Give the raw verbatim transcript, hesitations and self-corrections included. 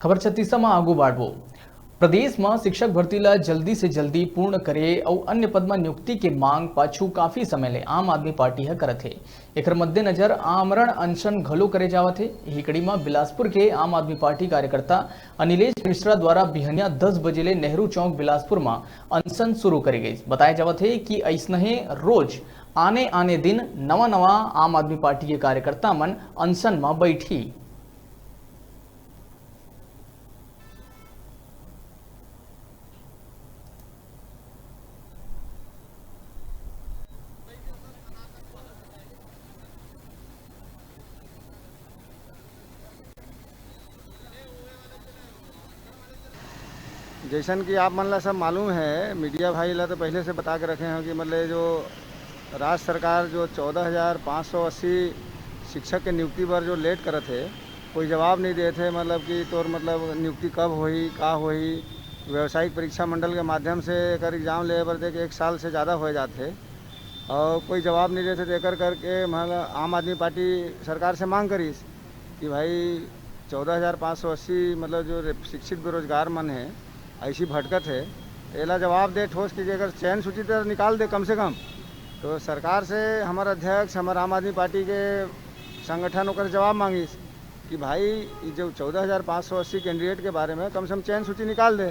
खबर छत्तीसा म आगू बाढ़बो। प्रदेश म शिक्षक भर्ती ला जल्दी से जल्दी पूर्ण करे अउ अन्य पद म नियुक्ति के मांग पाछू काफी समय ले आम आदमी पार्टी ह करत हे। एकर मद्देनजर आमरण अनशन घलो करे जावत हे। इही कड़ी म बिलासपुर के आम आदमी पार्टी कार्यकर्ता अनिलेश मिश्रा द्वारा बिहनिया दस बजे ले नेहरू चौक बिलासपुर म अनशन शुरू करे गइस। बताया जावत हे कि अइसनहे रोज आने आने दिन नवा नवा आम आदमी पार्टी के कार्यकर्ता मन अनशन म बैठी। जैसन कि आप मन ला सब मालूम है, मीडिया भाई ला तो पहले से बता के रखे हैं कि मतलब जो राज्य सरकार जो चौदह हज़ार पाँच सौ अस्सी शिक्षक के नियुक्ति पर जो लेट करत है, कोई जवाब नहीं देत है, मतलब कि तोर मतलब नियुक्ति कब होही, का होही। व्यावसायिक परीक्षा मंडल के माध्यम से एकर एग्जाम लेवे बर देख एक साल से ज़्यादा हो जात है और कोई जवाब नहीं देत है। तो एकर करके मतलब आम आदमी पार्टी सरकार से मांग करिस कि भाई चौदह हज़ार पाँच सौ अस्सी मतलब जो रे-, शिक्षित बेरोजगार मन है, ऐसी भटकत है, एला जवाब दे ठोस कि जेकर चयन सूची तो निकाल दे कम से कम। तो सरकार से हमार अध्यक्ष, हमार आम आदमी पार्टी के संगठन ओकर जवाब मांगिस कि भाई, ई जो चौदह हज़ार पाँच सौ अस्सी कैंडिडेट के बारे में कम से कम चयन सूची निकाल दे।